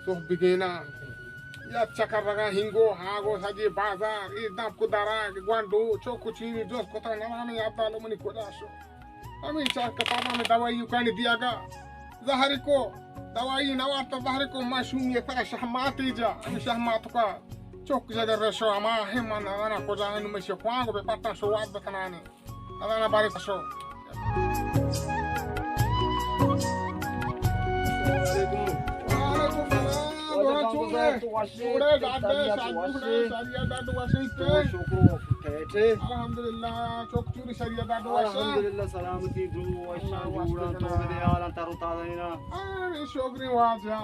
تو بگینا. یا چکر رگا ہنگو، ہاگو، سجی بازار، ای دپ کو دارا، گوانڈو، چوکو چینی، جوس کتا نوانے، یا دالو منی کجا شو. ہمیں چار کتاباں میں دوائی کانی دیا گا. زہری کو، دوائی نوارتا زہری کو، ما شومی سرا شہماتی جا، ہمیں شہمات کا چوک جگہ رشو، ہما ہے من نوانا کجا ہنو میں شو خوانگو بے پتہ شو واد بکنانے. ادانا بارے کشو. وعلیکم السلام. دوران چون ئے؟ تو وشے؟ جوڑے، ڈاڈے، شاجو، شریعت ڈاڈو وشے تے؟ شکر و خیرے. الحمدللہ. چوک چوری شریعت ڈاڈو وشے؟ الحمدللہ، سلامتی درو وشاں جوڑاں، تو بدے حالاں تر و تازہ اینا. ارے شکر واجہ.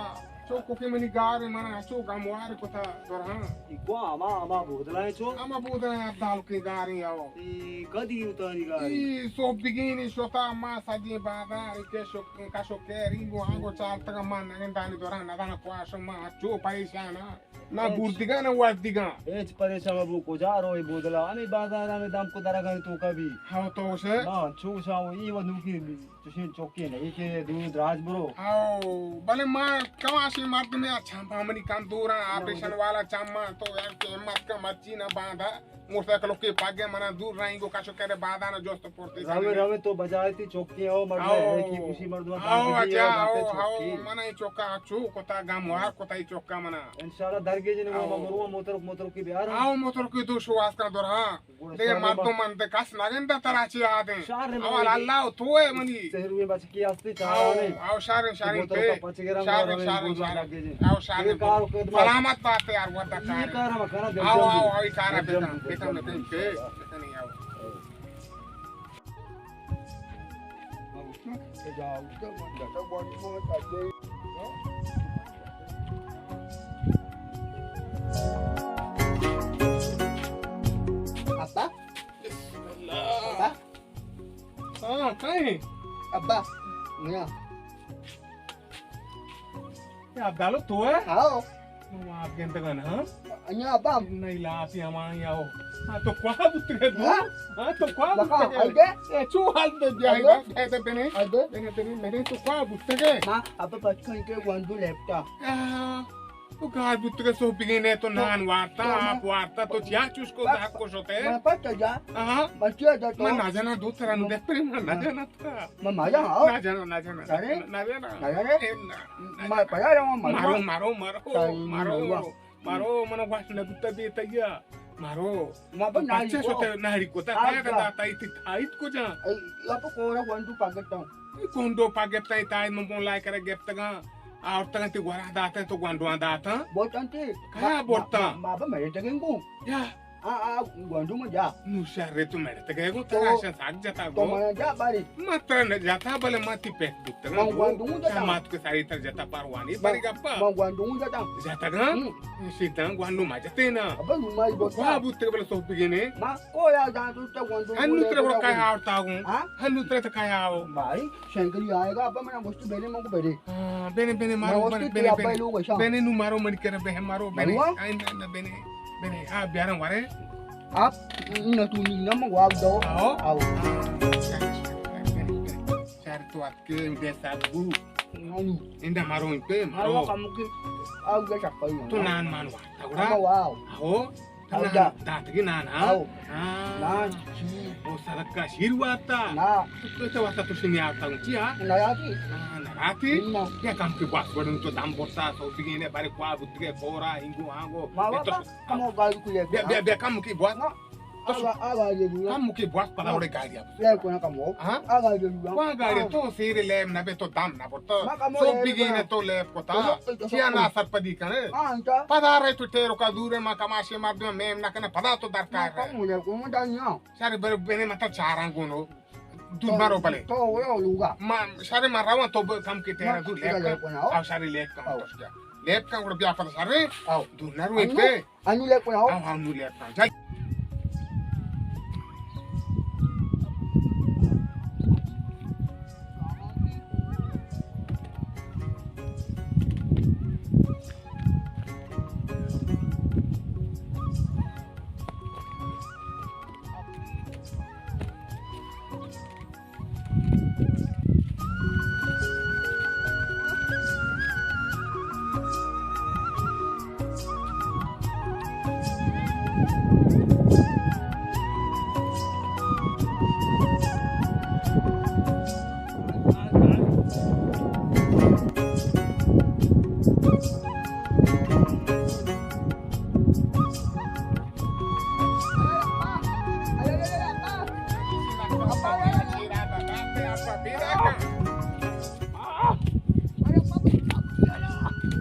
چوکو کہ منی گار من اچو گموار کتا درہاں. ای کو ہما، ہما بودلائیں چو؟ ہما بودلائیں عبدال کے گاریں او. ای کدی اتانی گاریں؟ ای صبح بگینی شتا ما سجیں بازار کے شک، کشو کیری گو ہنگو چارتگا ما نگندانی درہاں ندانا کواش ما اچو پریشانا. نہ بوردگا نہ وردگا. ہچ پریشان مبو، کجا رو ای بودلا؟ ہمیں بازار ہمیں دم کو درگانی تو کبھی. ہاں تو اسے؟ ہاں، چو شاو ای و نوکی. چوشیں چوکے نہیں کہ دور دراج برو. او، بلے ما کماشیں مردمے، آ چمپا منی کم دوراں، آپریشن والا چماں، تو یار کہ ہمت کا مرچی نہ باندا، موٹر سائیکل کے پاگے منا دور رہیں گو کشو کرے بادانا جوست پورتے روے، روے تو بجائے تی چوکے ہو، مردم او، ہے کہ خوشی مردم او، اچھا، او، او، منا چوکا چو کتا گم وار کتا ای چوکا منا. انشاءاللہ درگے جن او. ما مرو موتر، موتر کی بیار. او، موتر کی دو شواز کا دور، ہاں. دگہ مردم من دے کس نگندہ ترا چی آدیں. شر اول اللہ و تو ہے منی. سہروی بچکی ہستی او، چارانی. او شر، شر پہ. شر، شر، شر. او شر. سلامت بات یار، ودا کار. او، او، او، ای کارا بکن، بکن، بکن، پہ، بکن، او. ابا؟ بسم اللہ. ابا؟ ہاں، کئے؟ ابا، نیا. یا عبدالو تو ہے؟ ہاں. ما آپ گندگان، ہاں؟ انیا ابا. نہیں، لاتی ہمائی آؤ. ہاں، تو کوا بوتگے دو؟ ہاں؟ ہاں، تو کوا بوتگے؟ اے، چو حال دے بیا، اے، بنے، بنے، بنے، تو کوا بوتگے؟ ہاں، ابا بچکن کے گوندو لیپٹا. آہ، تو گار بوتگے سو بگینے، تو نان وارتا، آپ وارتا، تو چیا چوش کو، داک کو شتے؟ من پتہ جا. آہا. من چیا جا تو؟ من نہ جانا دو ترا نو دے پری، من نہ جانا. ما، ما جا، ہاں. نہ جانا، نہ جانا. جانے؟ نہ جانا. نہ جانے؟ اے، نہ، نہ ما جانا. پیا رہا ہوں، ما مارو، جا. مارو، مارو، سائیں، مارو، مارو. مارو، من واش نہ بوتا بے تیا. مارو. ما بس ناری بچہ کو. شتے ناری کو. تا آج کیا کا. داتا ایتی تھایت کو جا. اے، یا تو کورا گونڈو پاگتا ہوں. گونڈو پاگتا ہے، تائی من بون لائے کرے گپتگا. آورتگا تی گورا داتا تو گونڈو داتا. بوتن تی. کہا ما، بوتا؟ ما، ما با میرے تگیں کو. یا. آ، آ، گونڈو من جا. نو شر تو میرے تگے گو، تو ترا شا ساگ جتا تو گو. من جا باری. ما ترا نہ جتا، بلے ما تی پیک بوتگا من گو. گونڈو جتا. مات کو ساری تر جتا پروانی. من، باری گپا. من گونڈو جتا. جتا گا؟ ہم. سیدھا گونڈو ما جتے نا. ابا نو مائی بوتا. وا بوتے بلے سو بگینے. ما کو یا جان تو تو گونڈو. ہنو ترا بڑا کایا آورتا گو. ہاں؟ ہنو ترا تو کایا آو. بھائی، شنکری آئے گا، ابا منا گوشتی بنے من کو بنے. ہاں، بنے، بنے، مارو، بنے، بنے، بنے، نو مارو، من کرا بہ مارو، بنے. آئیں، نہ، نہ، بنے، بنے، آ، بیارم وارے. آپ، نہ تو نی، نہ من واگ دو. آؤ. آؤ. ہاں، شر، شر، شر، بنے، بنے. شر تو اتکے، بے ساتھ بو. اندا مارو، ان پہ مارو. کم کی، آؤ، جا چکا ہی تو نان مان وارتا گڑا. آؤ. آؤ. داتگی نان، ہاں؟ ہاں. نان، شیر. او سرکا شیر وارتا؟ نا. تو تو واسطہ تو شنی آتا ہوں، چیا؟ ناراتی. ہاں، ناراتی؟ نا. یا کم کی باس بڑن تو دم برتا، تو بگینے بارے کوا بوتگے، پورا، ہنگو، ہانگو. ما بابا، کمو گاڑی کو لے. بیا، بیا، بیا، کم کی باس. نا. آگا، آگا، یہ دیا. کم کی باس پدا وڑے گاڑی آپ. لے کو نا کمو. ہاں؟ آگا، یہ دیا. کوا گاڑی تو سیر لیم نبے تو دم نہ برتا. ما کمو سو لے بگینے تو لیب کتا. تو، تو، تو، چیا تو، نا سرپدی کنے؟ ہاں، انتا. پدا رہے تو ٹیرو کا دور ہے، ما کماشے مردم میم نہ کنے، پدا تو درکار ہے. ما کمو لے کو، ما دانیا. شر بر بنے متا چاراں گونو. دور تو، مارو بلے. تو وہ لوگا. ما، شر ما روان تو ب-، کم کے ٹیرا ما دور کم لیب کے کا. لیب کو نا، او. او شر لیب کم او. تو شجا. لیب کم گڑا بیا پدا شر. او. دور نہ روے انو؟ پہ. انو لیب کن آؤ. ہاں، ہاں، انو لیب کن. جل.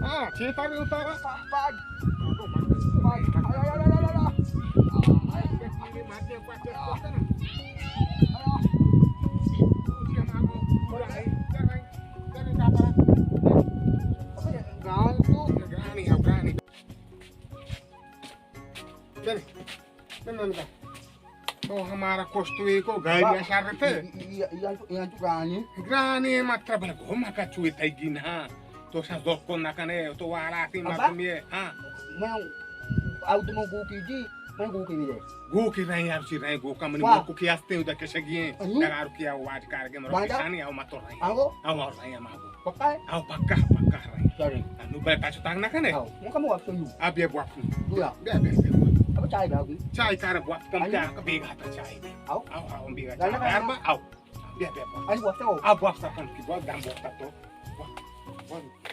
हाँ, चेता भी उतारा। गाल तो चले, चले, चले, चले। तो हमारा कुछ तो एक हो गए, वाह। या शर थे। य-, य-, या तो, या तो गाने। गाने मतलब घुमा का छुए थे गिना। तो सा जोक को ना कने, तो वाला सी अब्बा? मत में, हाँ। मैं आउट में गो की जी, मैं गो की नहीं। गो की रहे यार, सी रहे, गो का मनी वाह। गो को की आस्ते उधर के सगिए, अरे। डगार की आवाज कार के मरो वाह। किसानी आओ मत तो रहे। आओ। आओ, आओ रहे हम आओ। पक्का है? आओ, पक्का, पक्का रहे। चलो। अनु बेटा चुतांग ना कने। आओ, वो कम वापस यू। अब ये वापस। दूरा। बे, बे, बे। अब चाय भागी। चाय कार वापस कम अरे। क्या, कभी घाटा चाय दे। आओ। आओ, आओ, भी घाटा। गाना गाना। आओ। बे, बे, बे। अरे, वापस आओ। अब वापस अपन की बहुत दाम बहुत तो। वाह, वाह।